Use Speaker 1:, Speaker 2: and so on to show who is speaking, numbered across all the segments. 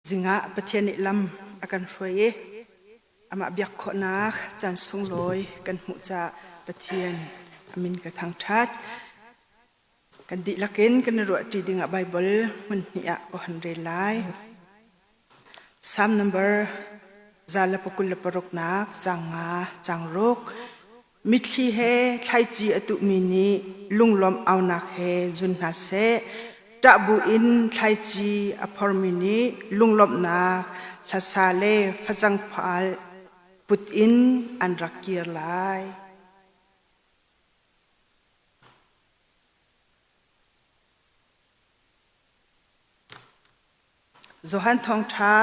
Speaker 1: Zingah Pathian nih lam a kan hruai i amah biak khawhnak caan sunglawi kan hmuh caah Pathian a min ka thangṭhat. Kan dihlak in kan i ruahṭi dingah Baibal hmun hnih ah ka hon rel lai. Psalm number 126 caang nga caang ruk Mitthli he thlaici a tuhmi nih lunglawmh aunak he zun hna seh. Ṭah buin thlaici a phormi nih lunglawmhnak hlasa le facang phal put in an rak kir lai. Johan Thawngṭha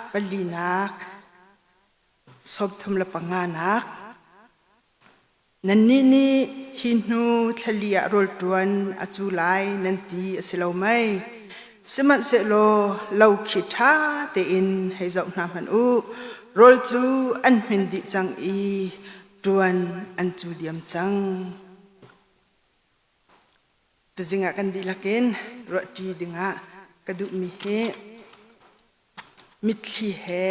Speaker 1: palinak 35 nak Nannih nih hi hnu thlali ah rawl ṭuan a cu lai nan ti a si lo mei? Sihmanhsehlaw lo khi ṭha tein hei zoh hna hmanh u. Rawl cu an hmin dih cang i ṭuan an cu diam cang. Tuzing ah kan dihlak in ruahṭi dingah ka duhmi hi mitthli he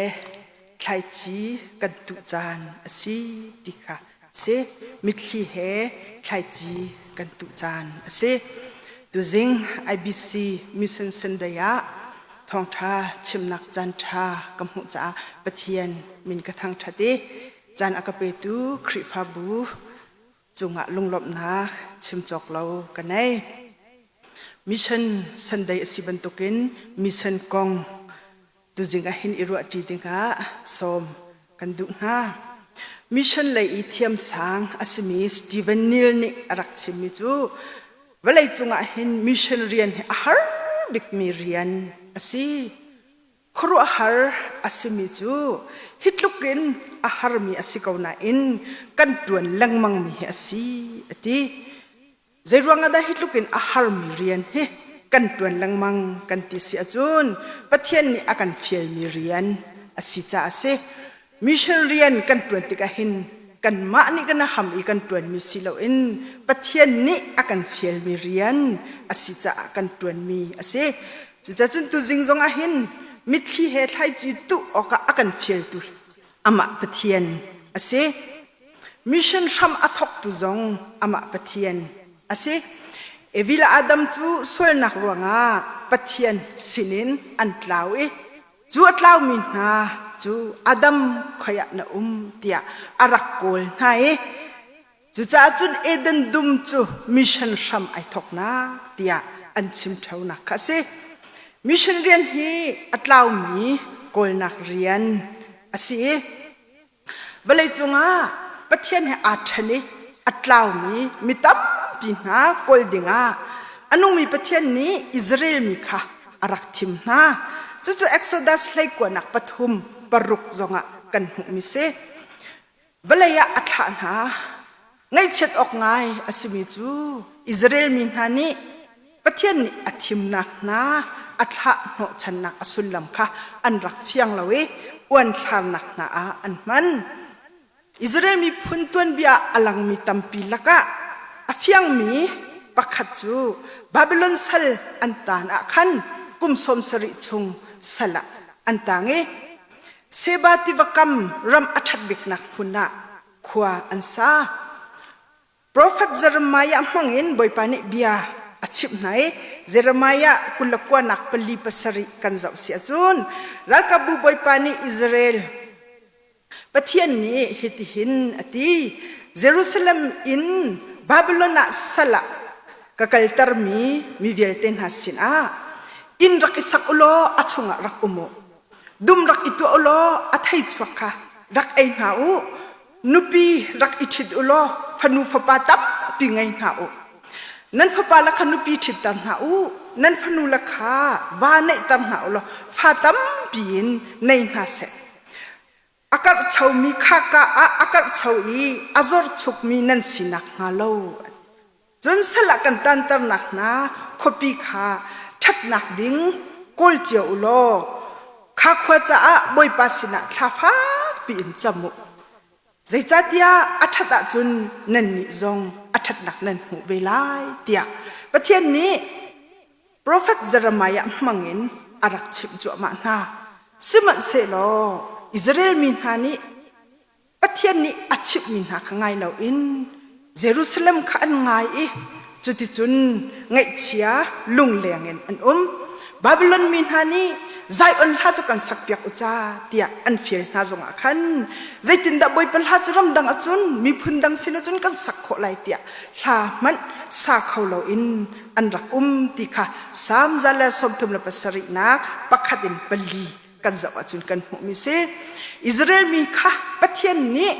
Speaker 1: thlaici kan tuh caan a si ti kha a si. Mitthli he thlaici kan tuh caan a si. Tuzing IBC Mission Sunday ah thawngṭha chimnak caan ṭha ka hmuh caah Pathian min ka thangṭhat i caan a ka petu Khrihfabu cungah lunglawmhnak chim cawk lo ka nei. Mission Sunday a si bantukin mission kong tuzing ah hin i ruahṭi dingah sawm kan duh hna. Mission lei i thiamsang a simi Stephen Neil nih a rak chimmi cu vawlei cungah hin mission rian hi a har bikmi rian a si. Khuaruahhar a simi cu hi tluk in a harmi a si ko nain kan ṭuan lengmangmi hi a si a ti. Zeiruang ah dah hi tluk in a harmi rian hi kan ṭuan lengmang kan ti si ahcun Pathian nih a kan fialmi rian a si caah a si. Mission rian kan ṭuan tikah hin kanmah nih kan ham i kan ṭuanmi si loin Pathian nih a kan fialmi rian a si caah kan ṭuanmi a si. Cucacun tuzing zong ah hin mitthli he thlaici tuh awkah a kan fialtu amah Pathian a si. Mission hram a thawktu zong amah Pathian a si. Evi le Adam cu sualnak ruangah Pathian sinin an tlau i cu a tlaumi hna cu Adam khoi ah na um tiah a rak kawl hna i Cucaah cun Eden dum cu mission hram ai thawknak tiah an chim ṭheonak kha a si. Mission rian hi a tlaumi kawlnak rian a si i vawleicung ah Pathian he aa ṭhen i a tlaumi mi tampi hna kawl dingah a nungmi Pathian nih Israel mi kha a rak thim hna. Cucu Exodus hleikuanak pathum paruk zongah kan hmuhmi si. Vawlei ah a thlah hna. Ngaihchiat awk ngai a simi cu Israel mi hna nih Pathian nih a thimnak hna a thlah hnawhchannak a sullam kha an rak fiang lo i uanthlarnak hna ah an hman. Israel miphun tuanbia ah a langmi tampi lakah a fiangmi pakhat cu Babylon sal an taan ah khan kum sawm sarih chung sal ah an tang i Seba tiva kam ram a ṭhat biknak hmun ah khua an sa. Profet Jeremiah hmangin Bawipa nih bia a chimh hna i Jeremiah 29 pali pasarih kan zoh si ahcun ralkapbu Bawipa nih Israel Pathian nih hitihin a ti Jerusalem in Babylon ah sal ah ka kaltermi mi vialte hna sinah inn rak i sak u law a chungah rak um u Dum rak i tuah u law a thei chuak kha rak ei hna u. Nupi rak i ṭhit u law fanu fapa tampi ngei hna u. Nan fapa le kha nupi ṭhitter hna u. Nan fanu le kha va neihter hna u law fa tampi in nei hna seh. A karhchomi khaka ah a karhcho i a zorchukmi nan si nakhnga lo. Cun sal ah kan tanternak hna khuapi kha ṭhatnak ding kawl cio u law kha khua caah Bawipa sinah thla fakpi in cam u. Zeicahtiah a ṭhat ahcun nannih zong a ṭhatnak nan hmuh ve lai tiah Pathian nih profet Jeremiah hmangin a rak chimh cuahmah hna. Sihmanhsehlaw Israel mi hna nih Pathian nih a chimhmi hna kha ngai loin Jerusalem kha an ngai i cuticun ngaihchia lungleng in an um. Babylon mi hna nih Zion hla cu kan sakpiak u ca tiah an fial hna zongah khan zeitindah Bawipa hla cu ramdang ahcun miphun dang sin ahcun kan sak khawh lai tiah hla hmanh sa kho loin an rak um ti kha Salm 137 nak pakhat in pali kan zoh ahcun kan hmuhmi si. Israel mi kha Pathian nih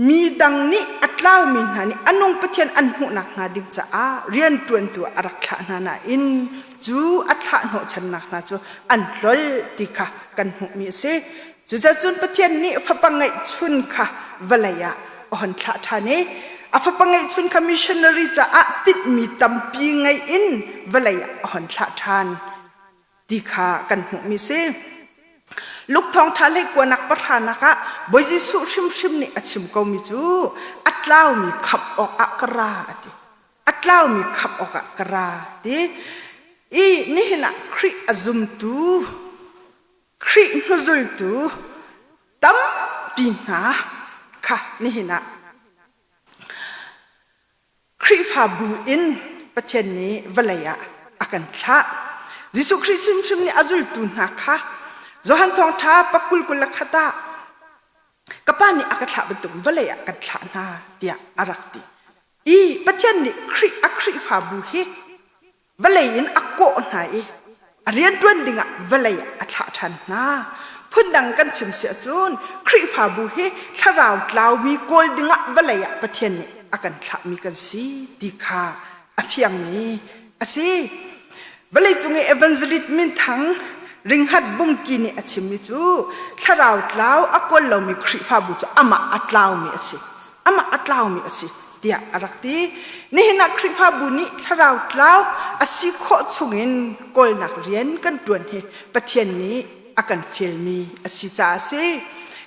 Speaker 1: mi dang nih a tlaumi hna nih a nung Pathian an hmuhnak hnga ding caah rianṭuantu a rak thlah hna nain cu a thlah hnawhchannak hna cu an hlol ti kha kan hmuhmi a si. Cucacun Pathian nih fapa ngeihchun kha vawlei ah a hon thlah ṭhan i a fapa ngeihchun kha missionary caah tinhmi tampi ngei in vawlei ah a hon thlah ṭhan. ti kha kan hmuhmi si. Luke thawngṭha hlei kuanak pahranak ah Bawi Jesuh hrimhrim nih a chim komi cu a tlaumi khamh awkah ka ra a ti. A tlaumi khamh awkah ka ra ti. I nihin ah Khrih a zumtu, Khrih hnuzultu tampi hna kha nihin ah Khrihfabu in Pathian nih vawlei ah a kan thlah. Jesuh Khrih hrimhrim nih a zultu hna kha Johan Thawngṭha pakul 21 ah ka Pa nih a ka thlah bantuk vawlei ah kan thlah hna tiah a rak ti. I Pathian nih Khrih a Khrihfabu hi vawlei in a kawh hna i a rianṭuan dingah vawlei ah a thlah ṭhan hna. Phundang kan chim si ahcun Khrihfabu hi thlarau tlaumi kawl dingah vawlei ah Pathian nih a kan thlahmi kan si ti kha a fiangmi a si. Vawleicung i evangelist minthang Ringhat Bungki nih a chimmi cu thlarau tlau a kawl lomi Khrihfabu cu amah a tlaumi a si. Amah a tlaumi a si tiah a rak ti. Nihin ah Khrihfabu nih thlarau tlau a si khawh chungin kawlnak rian kan ṭuan hi Pathian nih a kan fialmi a si caah a si.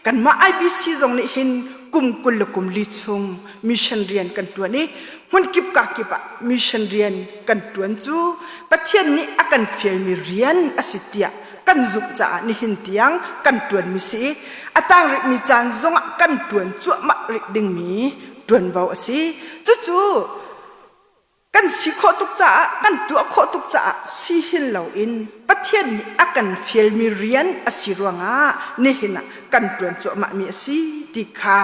Speaker 1: Kanmah IBC zong nih hin kum 20 le kum li chung mission rian kan ṭuan i hmunkip kakip ah mission rian kan ṭuan cu Pathian nih a kan fialmi rian a si tiah kan zumh caah nihin tiang kan ṭuanmi si i a tang rihmi caan zongah kan ṭuan cuahmah rih dingmi ṭuanvo a si. Cucu kan si khawh tuk caah kan tuah khawh tuk caah si hin loin Pathian nih a kan fialmi rian a si ruangah nihin ah kan ṭuan cuahmahmi a si ti kha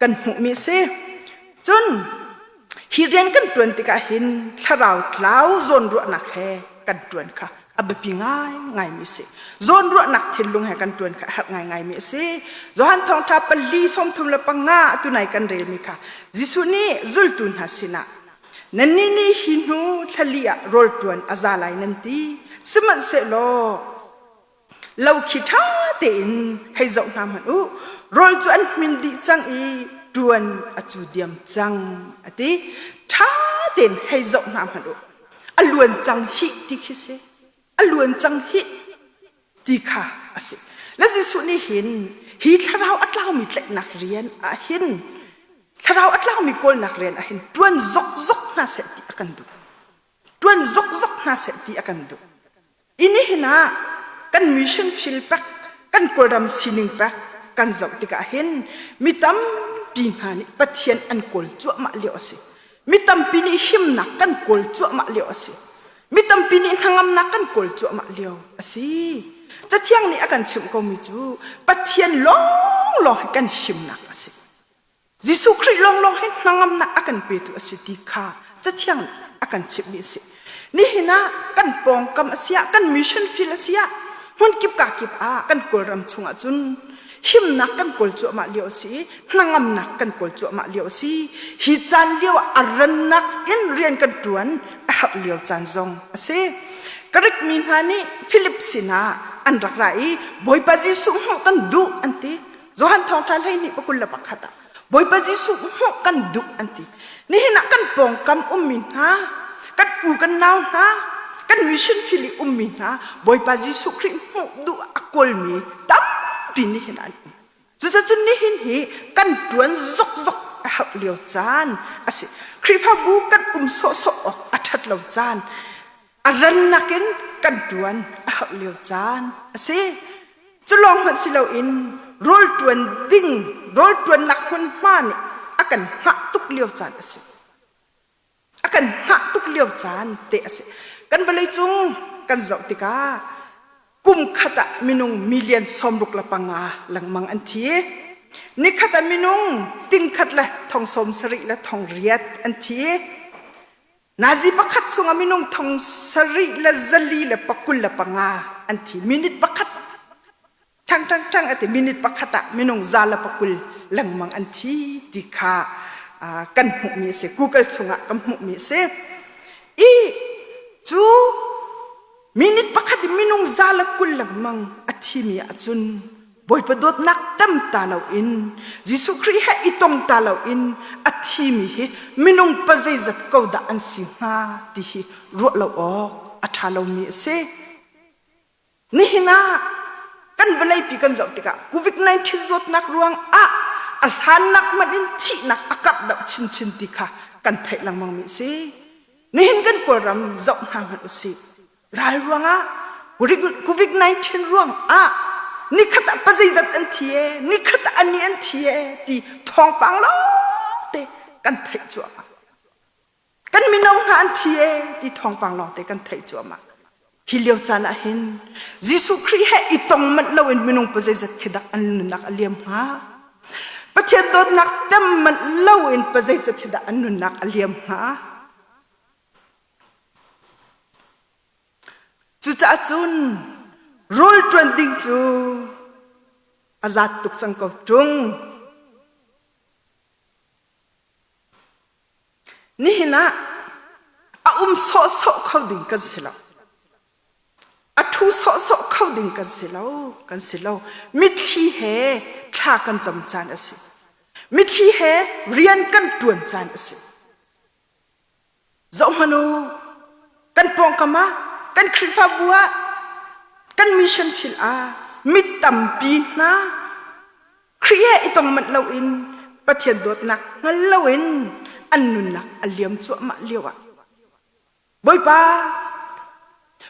Speaker 1: kan hmuhmi a si. Cun hi rian kan ṭuan tikah hin thlarau tlau zawnruahnak he kan ṭuan kha a biapi ngaingaimi a si. Zawnruahnak thinlung he kan ṭuan kha a herh ngaingaimi a si. Johan Thawngṭha pali 35 tunai kan relmi kha Jesuh nih zultu hna sinah nannih nih hi hnu thlali ah rawl ṭuan a za lai nan ti sihmanhsehlaw Lo khi ṭha tein hei zoh hna hmanh u. Rawl cu an hmin dih cang i ṭuan a cu diam cang, a ti. Ṭha tein hei zoh hna hmanh u. A luan cang hih ti khi si. A luan cang hih ti kha a si. Le Jesuh nih hin hi thlarau a tlaumi tlaihnak rian ah hin thlarau a tlaumi kawlnak rian ah hin ṭuan zokzok hna seh ti a kan duh. Ṭuan zokzok hna seh ti a kan duh. I nihin ah kan mission field pek, kan Kawlram sining pek kan zoh tikah hin mi tampi hna nih Pathian an kawl cuahmah lio a si. Mi tampi nih himnak kan kawl cuahmah lio a si. Mi tampi nih hnangamnak kan kawl cuahmah lio a si. Cathiang nih a kan chimh komi cu Pathian lawnglawng hi kan himnak a si. Jesuh Khrih lawnglawng hi hnangamnak a kan petu a si ti kha Cathiang nih a kan chimhmi a si. Nihin ah kan pawngkam a si ah, kan mission field a si ah, hmunkip kakip ah kan Kawlram chungah cun himnak kan kawl cuahmah lio a si i hnangamnak kan kawl cuahmah lio a si. Hi caan lio ah a rannak in rian kan ṭuan a herh lio caan zong a si. Greek mi hna nih Philip sinah an rak ra i Bawipa Jesuh hmuh kan duh an ti. Johan thawngṭha 12 21 ah Bawipa Jesuh hmuh kan duh an ti. Nihin ah kan pawngkam ummi hna, kan u kan nau hna, kan mission field i ummi hna Bawipa Jesuh Khrih hmuh duh a kawlmi tampi nihin an um. Cucacun nihin hi kan ṭuan zokzok a herh lio caan a si. Khrihfabu kan um sawhsawh awk a ṭhat lo caan a rannak in kan ṭuan a herh lio caan a si. Cu lawng hmanh si loin rawl ṭuan ding rawl ṭuannak hmunhma nih a kan hngah tuk lio caan a si. A kan hngah tuk lio caan te a si. Kan vawleicung kan zoh tikah kum khat ah minung million 65 lengmang an thi. Nikhat ah minung tingkhat le thong 70 le thong riat an thi. Nazi pakhat chungah minung thong sarih le zali le pakul le panga an thi. Minute pakhat ṭhang ṭhang ṭhang a ti minute pakhat ah minung za le pakul lengmang an thi ti kha kan hmuhmi a si. Google chungah kan hmuhmi a si. I cu minute pakhat i minung za le 20 lengmang a thimi ahcun Bawipa dawtnak tem ta loin Jesuh Khrih he i tong ta loin a thimi hi minung pa zeizat ko dah an si hnga ti hi ruah lo awk a ṭha lomi a si. Nihin ah kan vawleipi kan zoh tikah COVID-19 zawtnak ruang ah a hlannak hmanh in thihnak a karh deuh chinchin ti kha kan theih lengmangmi a si. Nihin kan Kawlram zoh hna hmanh usih. Ral ruangah COVID-19 ruangah nikhat ah pazeizat an thi e, nikhat ah ani an thi e ti thawngpang lawngte kan theih cuahmah. Kan mino hna an thi e ti thawngpang lawngte kan theih cuahmah. Hi lio caan ah hin Jesuh Khrih he i tong manh loin minung pazeizat khi dah an nunnak a liam hnga? Pathian dawtnak tem manh loin pazeizat hi dah an nunnak a liam hnga? Cucaah cun rawl ṭuan ding cu a zat tuk cang ko ṭung. Nihin ah a um sawhsawh kho ding kan si lo. A ṭhu sawhsawh kho ding kan si lo, kan si lo. Mitthli he thla kan cam caan a si. Mitthli he rian kan ṭuan caan a si. Zohhmanh u, kan pawngkam ah, kan Khrihfabu ah, kan mission field ah mi tampi hna Khrih he i tong manh loin Pathian dawtnak hngal loin an nunnak a liam cuahmah lioah Bawipa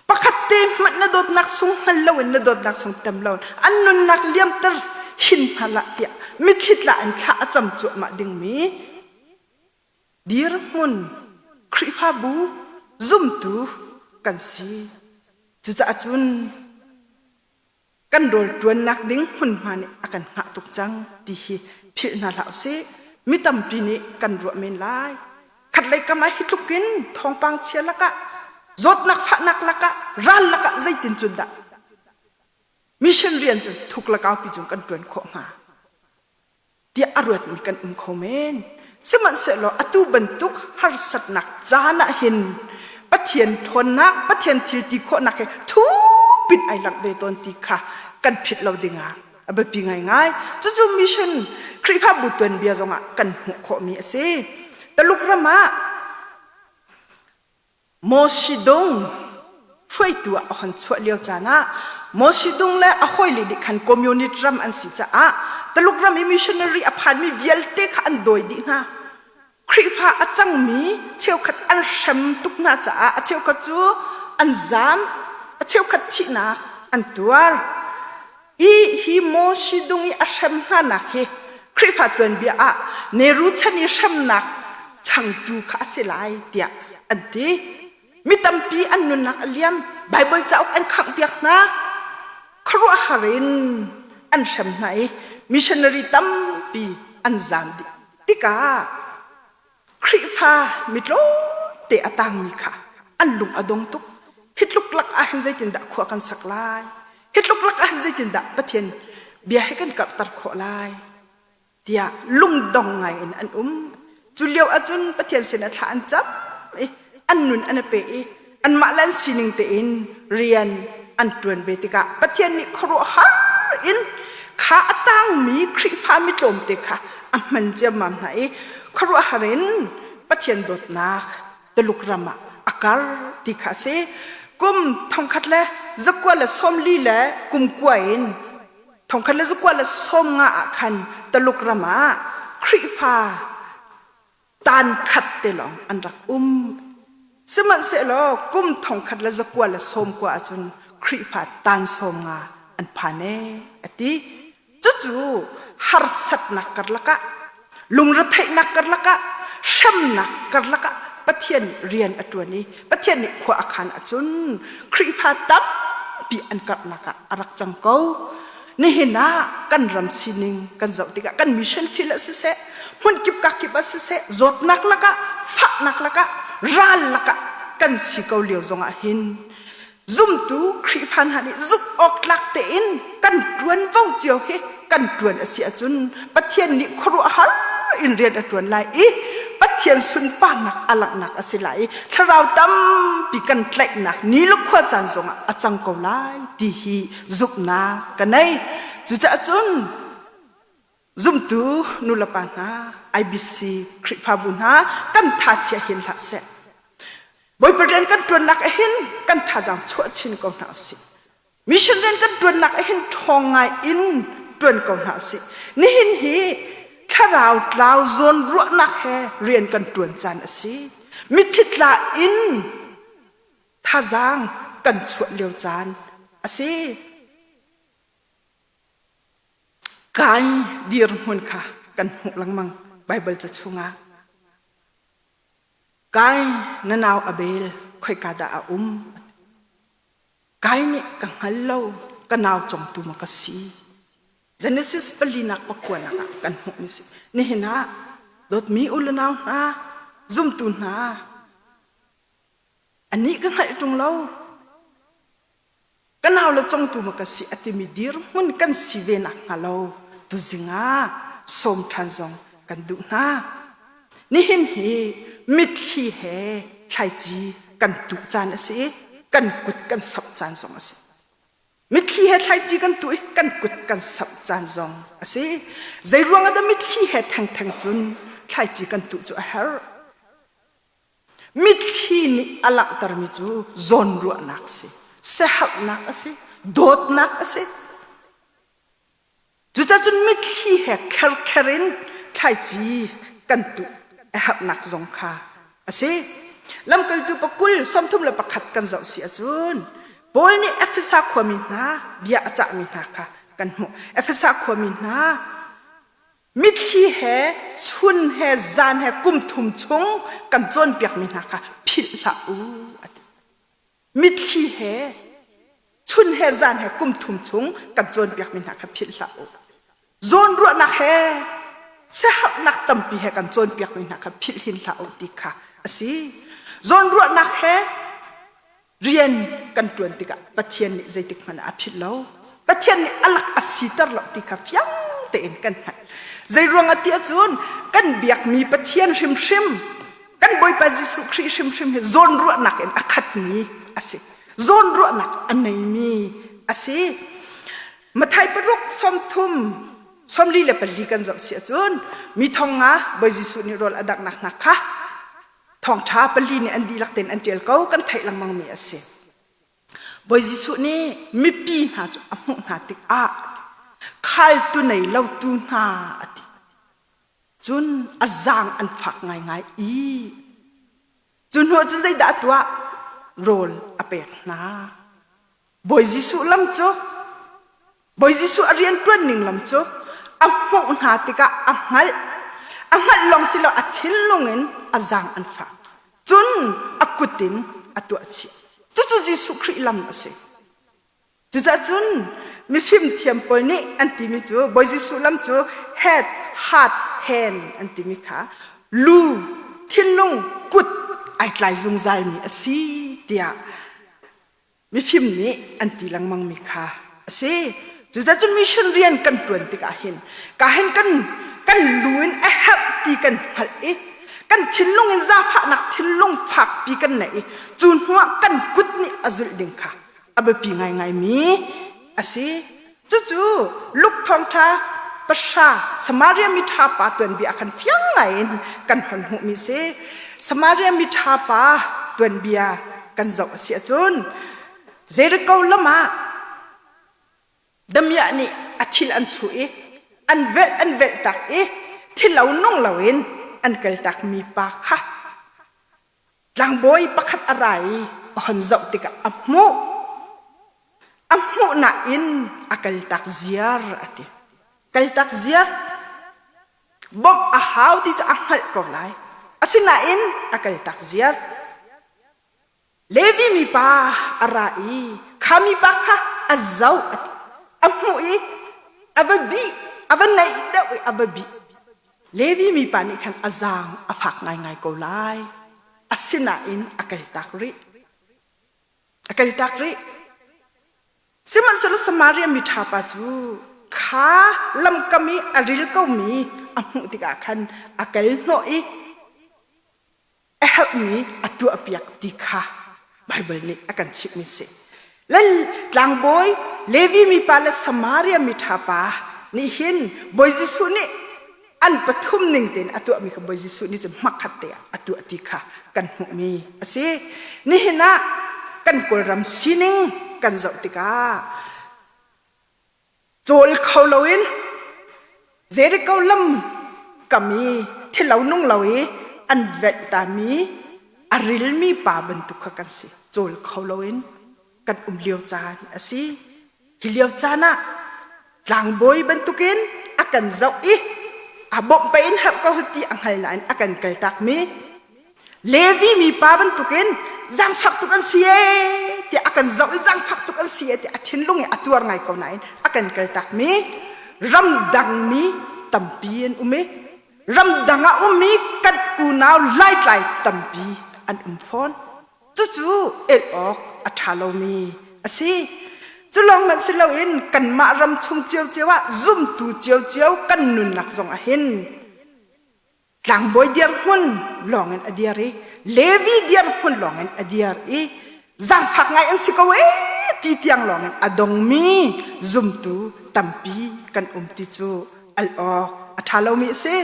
Speaker 1: pakhat te hmanh na dawtnak sung hngal loin na dawtnak sung tem loin an nunnak liamter hin hna hlah tiah mitthli tla in thla a cam cuahmah dingmi dirhmun Khrihfabu zumtu kan si. Cucaah cun kan rawl ṭuannak ding hmunhma nih a kan hngah tuk cang ti hi philh hna hlah usih. Mi tampi nih kan ruah men lai. Khatlei kam ah hi tluk in thawngpang chia lakah zawtnak fahnak lakah ral lakah zeitin cun dah mission rian cu thuk le kaupi cung kan ṭuan khawh hnga? tiah a ruatmi kan um kho men. Sihmanhsehlaw atu bantuk harsatnak caan ah hin Pathian ṭhawnnak, Pathian thil ti khawhnak he thupin ai langh ve tawn ti kha kan philh lo dingah a biapi ngaingai. Cucu mission Khrihfabu tuanbia zongah kan hmuh khawhmi a si. Taluk ram ah Moshidung hruaitu ah a hon chuah lio caan ah Moshidung le a hawile nih khan communist ram an si caah Taluk ram i missionary a phanmi vialte kha an dawi dih hna. Khrihfa a cangmi cheukhat an hrem tuk hna caah a cheukhat cu an zaam, a cheukhat thihnak an tuar. I hi Moshidung i a hrem hnanak hi Khrihfa tuanbia ah Nehru chan i hremnak changtu kha a si lai tiah an ti. Mi tampi an nunnak a liam. Baibal cauk an khanghpiak hna. Khuaruahhar in an hrem hna i missionary tampi an zaam dih tikah Khrihfa mi tlawmte a tangmi kha an lung a dong tuk. Hi tluk lak ah hin zeitindah khua kan sak lai? Hi tluk lak ah hin zeitindah Pathian bia hi kan karhter khawh lai? tiah lungdong ngai in an um. Cu lio ahcun Pathian sinah thla an cam i an nun an i pe i anmah le an sining tein rian an ṭuan ve tikah Pathian nih khuaruahhar in kha a tangmi Khrihfa mi tlawmte kha a hman ciammam hna i khuaruahhar in Pathian dawtnak Tuluk ram ah a kar ti kha a si. Kum thongkhat le zakua le sawmli le kum kua in thongkhat le zakua le sawmnga ah khan Tuluk ram ah Khrihfa tan khat te lawng an rak um. Sihmanhsehlaw kum thongkhat le zakua le sawmkua ahcun Khrihfa tan 50 an phan ee a ti. Cucu harsatnak karlak ah, lungretheihnak karlak ah, hremnak karlak ah Pathian nih rian a ṭuan i Pathian nih khua a khan ahcun Khrihfa tampi an karhnak ah a rak cang ko. Nihin ah kan ram sining kan zoh tikah kan mission field ah siseh, hmunkip kakip ah siseh, zawtnak lakah, fahnak lakah, ral lakah kan si ko lio zongah hin zumtu Khrihfa hna nih zumh awk tlak tein kan ṭuanvo cio hi kan ṭuan a si ahcun Pathian nih khuaruahhar in rian a ṭuan lai i Pathian sunparnak a langhnak a si lai i thlarau tampi kan tlaihnak ni le khua caan zongah a cang ko lai ti hi zumhnak ka nei. Cucaah cun zumtu nulepa hna, IBC Khrihfabu hna kan tha chia hin hlah seh. Bawipa rian kan ṭuannak ah hin kan thazaang chuah chin ko hna usih. Mission rian kan ṭuannak ah hin ṭhawng ngai in ṭuan ko hna usih. Nihin hi thlarau tlau zawn ruahnak he rian kan ṭuan caan a si. Mithi tla in thazaang kan chuah lio caan a si. Kai dirhmun kha kan hmuh lengmang Baibal ca chungah. Kai na nau Abel khoika dah a um? Kai nih ka hngal lo, ka nau congtu maw ka si? Genesis palinak pakuanak ah kan hmuhmi si. Nihin ah dawtmi u le nau hna, zumtu hna, anih ka hngalh ṭung lo. Ka nau le congtu maw ka si a timi dirhmun kan si ve nak hnga lo tuzing ah sawm ṭhan zong kan duh hna. Nihin hi mitthli he thlaici kan tuh caan a si i kan kut kan samh caan zong a si. Mitthli he thlaici kan tuh i kan kut kan samh caan zong a si. Zeiruang ah dah mitthli he thengtheng cun thlaici kan tuh cu a herh? Mitthli nih a langhtermi cu zawnruahnak a si, siaherhnak a si, dawtnak a si. Cucaah cun mitthli he kherkher in thlaici kan tuh a herhnak zong kha a si. Lamkaltu pakul 31 kan zoh si ahcun Paul nih Efesa khuami hna bia a cahmi hna kha kan hmuh. Efesa khuami hna Mitthli he chun he zan he kum thum chung kan cawnpiakmi hna kha philh hlah u a ti. Mitthli he chun he zan he kum thum chung kan cawnpiakmi hna kha philh hlah u. Zawnruahnak he siaherhnak tampi he kan cawnpiakmi hna kha philh hin hlah u ti kha a si. Zawnruahnak he Rian kan ṭuan tikah Pathian nih zeitik hmanh ah a philh lo. Pathian nih a lak a siter lo ti kha fiang tein kan hngalh. Zeiruang ah ti ahcun kan biakmi Pathian hrimhrim, kan Bawipa Jesuh Khrih hrimhrim hi zawnruahnak in a khatmi a si. Zawnruahnak a neimi a si. Mathai paruk sawmthum 44 kan zoh si ahcun mi thong nga Bawi Jesuh nih rawl a danghnak hna kha Thawngṭha pali nih an dihlak tein an ṭial ko kan theih lengmangmi a si. Bawi Jesuh nih mipi hna cu a hmuh hna tikah khaltu nei lotu hna a ti. Cun a zaang an fak ngaingai i cu hnu cun zeidah a tuah? Rawl a pek hna. Bawi Jesuh lam cu Bawi Jesuh a rianṭuan ning lam cu a hmuh hna tikah a hngalh. A hngalh lawng si lo a thinlung in a zaang an fak. Cun a kut in a tuah chih. Cucu Jesuh Khrih lam a si. Cucaah cun mifim thiam pawl nih an timi cu Bawi Jesuh lam cu head, heart, hand an timi kha lu, thinlung, kut ai tlai zungzalmi a si tiah mifim nih an ti lengmangmi kha a si. Cucaah cun mission rian kan ṭuan tikah hin ka hin kan kan lu in a herh ti kan hngalh i kan thinlung in zaangfahnak thinlung fakpi kan neih i cu hnuah kan kut nih a zulh ding kha a biapi ngaingaimi a si. Cucu Luke thawngṭha pahra Samaria miṭha pa tuanbia ah khan fiang ngaiin kan hon hmuhmi si. Samaria miṭha pa tuanbia kan zoh a si ahcun Jericho lam ah damiah nih a thil an chuh i an velh an velh tak i thilo nung loin an kaltak mi pa kha. Tlangbawi pakhat a ra i a hon zoh tikah a hmuh. A hmuh nain a kaltak ziar a ti. Kaltak ziar. Bawmh a hau ti cu a hngalh ko lai. Asinain a kaltak ziar. Levi mipa a ra i kha mipa kha a zoh a ti. A hmuh i a va bih, a va naih deuh i a va bih. Levi mipa nih khan a zaang a fak ngaingai ko lai. Asinain a kaltak rih. A kaltak rih. Sihmanhsehlaw Samaria miṭha pa cu kha lamkam i a ril komi a hmuh tikah khan a kal hnawh i a herhmi a tuahpiak ti kha Baibal nih a kan chimhmi si. Lal tlangbawi Levi mipa le Samaria miṭha pa nih hin Bawi Jesuh nih an pathum ning tein a tuahmi kha Bawi Jesuh nih cun hmakhat te ah a tuah ti kha kan hmuhmi a si. Nihin ah kan Kawlram sining kan zoh tikah cawl kho loin Jericho lam kam i thilo nung lo i an velh tami a rilmi pa bantuk kha kan si. Cawl kho loin kan um lio caan a si. Hi lio caan ah tlangbawi bantukin a kan zoh i a bawmh pei in herh ko ti a hngal nain a kan kaltakmi Levi mipa bantukin zaangfak tuk an si ee tiah a kan zoh i zaangfak tuk an si ee tiah a thinlung i a tuar ngai ko nain a kan kaltakmi ramdangmi tampi an um i ramdang ah ummi kan unau laitlai tampi an um fawn. Cucu el awk a ṭha lomi a si. Cu lawng hmanh si loin kanmah ram chung ciocio ah zumtu ciocio kan nunnak zong ah hin tlangbawi dirhmun lawngin a dir i Levi dirhmun lawngin a dir i zaangfak ngai an si ko ee ti tiang lawngin a dongmi zumtu tampi kan um ti cu al awk a ṭha lomi a si.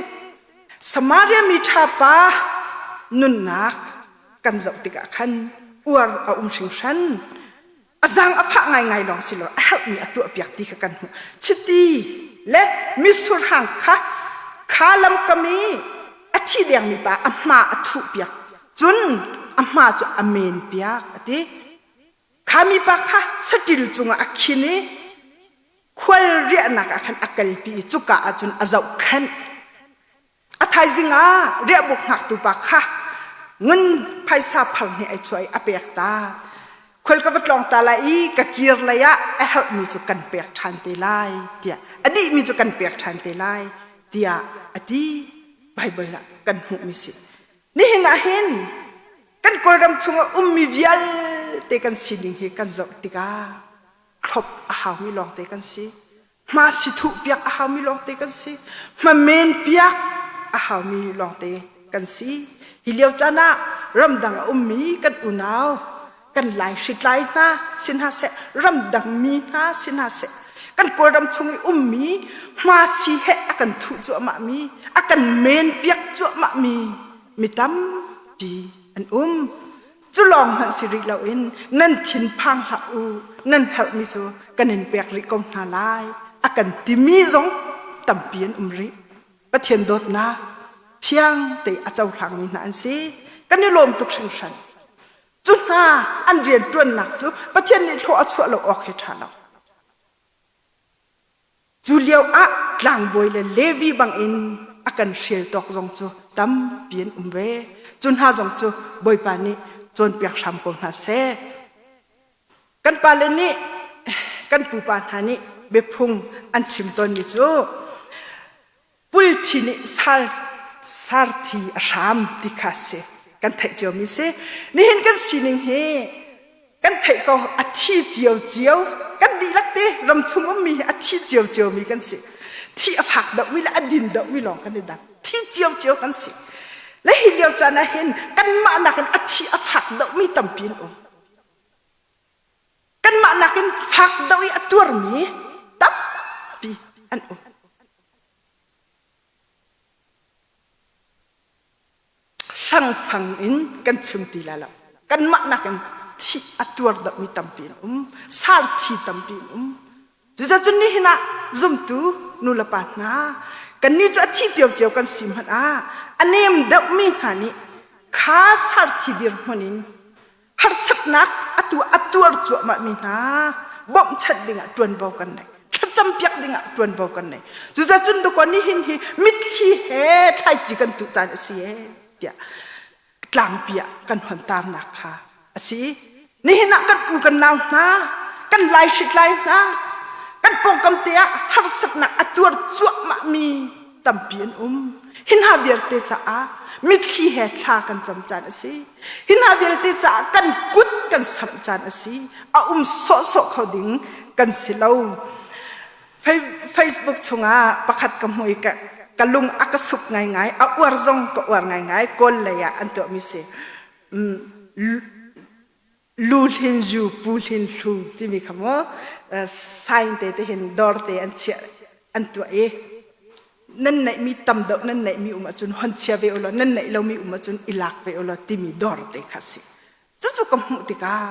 Speaker 1: Samaria mi ṭha pa nunnak kan zoh tikah khan uar a um hringhran. A zaang a fah ngaingai lawng si lo a herhmi a tuahpiak ti kha kan hmuh. Chiti le mitsur hang kha kha lamkam i a thi dengmi pa a hma a thuhpiak. Cun a hma cu a menpiak a ti. Kha mipa kha saṭil cungah a khin i khual riahnak ah khan a kalpi i cuka ah cun a zohkhenh. A thaizing ah riahbuk hngaktu pa kha ngun phaisa phar hnih ai chuah i a pek ta. Khual ka va tlawng ta lai i ka kir lei ah a herhmi cu kan pek ṭhan te lai tiah a dihmi cu kan pek ṭhan te lai tiah a ti. Baibal ah kan hmuhmi si. Nihin ah hin kan Kawlram chungah ummi vialte kan sining hi kan zoh tikah thlop a haumi lawngte kan si. Hma si thuh piak a haumi lawngte kan si. Hma men piak a haumi lawngte kan si. Hi lio caan ah ramdang a ummi kan unau kan lai hritlai hna si hna seh ramdang mi hna si hna seh kan kawlram chung i ummi hma si he a kan thuh cuahmah mi a kan men piak cuahmah mi mi tampi an um Cu lawng hmanh si rih loin nan thinphang hlah u, nan herhmi cu kan in pek rih ko hna lai a kan timi zong tampi an um rih. Pathian dawtnak thiang te a cohlangmi hna an si. Kan i lawm tuk hringhran. Cu hna an rianṭuannak cu Pathian nih hlawh a chuah lo awk he ṭha lo. Cu lio ah tlangbawi le Levi bangin a kan hrial tawk zong cu tampi an um ve. Cu hna zong cu Bawipa nih cawnpiak hram ko hna seh. Kan pale nih kan pupa hna nih biaphung an chim tawnmi cu pulthi nih sal sarthi a hram ti kha si kan theih ciomi si nihin kan sining hi kan theih ko a thi cio cio kan dihlak te ram chung ummi hi a thi cio cio mi kan si thi a fak deuhmi le a din deuhmi lawng kan i dang thi cio cio kan si le hi lio caan ah hin kanmah nakin a thi a fak deuhmi tampi an um kanmah nakin fak deuh i a tuarmi tampi an um hlangfang in kan chim ti lai lo kanmah nakin thi a tuar deuhmi tampi an um sar thi tampi an um cuzacun nihin ah zumtu nu le pa hna kannih cu a thi ciocio kan si hmanh ah a nem deuhmi hna nih. Kha sarthi dirhmun in harsatnak atu a tuar cuahmah mi hna bawmhchanh dingah ṭuanvo kan nei. Thlacam piak dingah ṭuanvo kan nei. Cuzacun dakaw nihin hi mitthli he thlaici kan tuh caan a si ee tiah tlangpi ah kan hon tarnak kha a si. Nihin ah kan u kan nau hna, kan lai hritlai hna, kan pawngkam te ah harsatnak a tuar cuahmah mi tampi an um. Hi hna vialte caah mitthli he thla kan cam caan a si. Hi hna vialte caah kan kut kan samh caan a si. A um sawhsawh kho ding kan si lo. Facebook chungah pakhat ka hmu i ka, ka lung a ka suk ngaingai, a uar zong ka uar ngaingai, Kawl lei ah an tuahmi si. Lu Hlin Yu, Pu Hlin Hlu timi kha mu sign te te hin dawr te an chiah an tuah i nan neihmi tam deuh nan neihmi um ahcun hon chia ve ulaw nan neih lomi um ahcun i lak ve ulaw timi dawr te kha si. Cucu ka hmuh tikah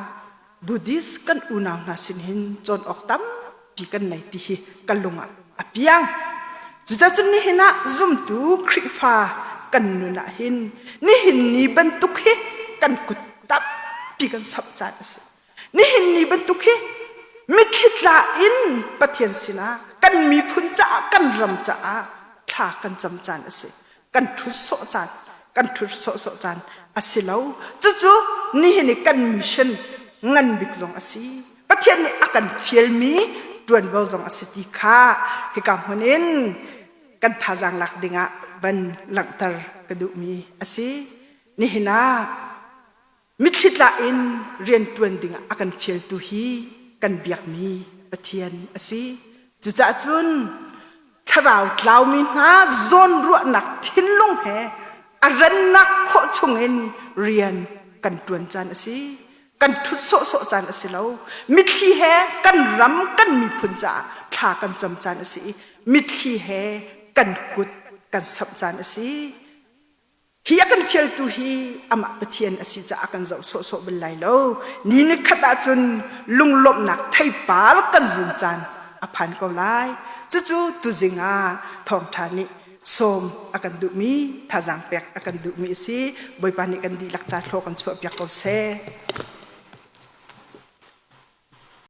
Speaker 1: Buddhist kan unau hna sin hin cawn awk tampi kan nei ti hi ka lung ah a piang. Cucacun nihin ah zumtu Khrihfa kan nun ah hin nihin ni bantuk hi kan kut tampi kan samh caan a si. Nihin ni bantuk hi mitthli tla in Pathian sinah kan miphun caah kan ram caah thla kan cam caan a si. Kan ṭhut sawh caan kan ṭhut sawhsawh caan a si lo. Cucu nihin i kan mission ngan bik zong a si. Pathian nih a kan fialmi ṭuanvo zong a si ti kha hika hmun in kan thazaang lak dingah van langhter ka duhmi a si. Nihin ah mitthli tla in rian ṭuan dingah a kan fialtu hi kan biakmi Pathian a si. Cucaah cun thlarau tlaumi hna zawnruahnak thinlung he a rannak khawh chungin rian kan ṭuan caan a si. Kan ṭhut sawhsawh caan a si lo. Mitthli he kan ram kan miphun caah thla kan cam caan a si i mitthli he kan kut kan samh caan a si. Hi a kan fialtu hi amah Pathian a si caah kan zoh sawhsawh bal lai lo. Ni nikhat ahcun lunglawmhnak theipar kan zun caan a phan ko lai. Cucu tuzing ah thawngṭha nih sawm a kan duhmi, thazaang pek a kan duhmi a si. Bawipa nih kan dihlak ca thlaw kan chuahpiak ko seh.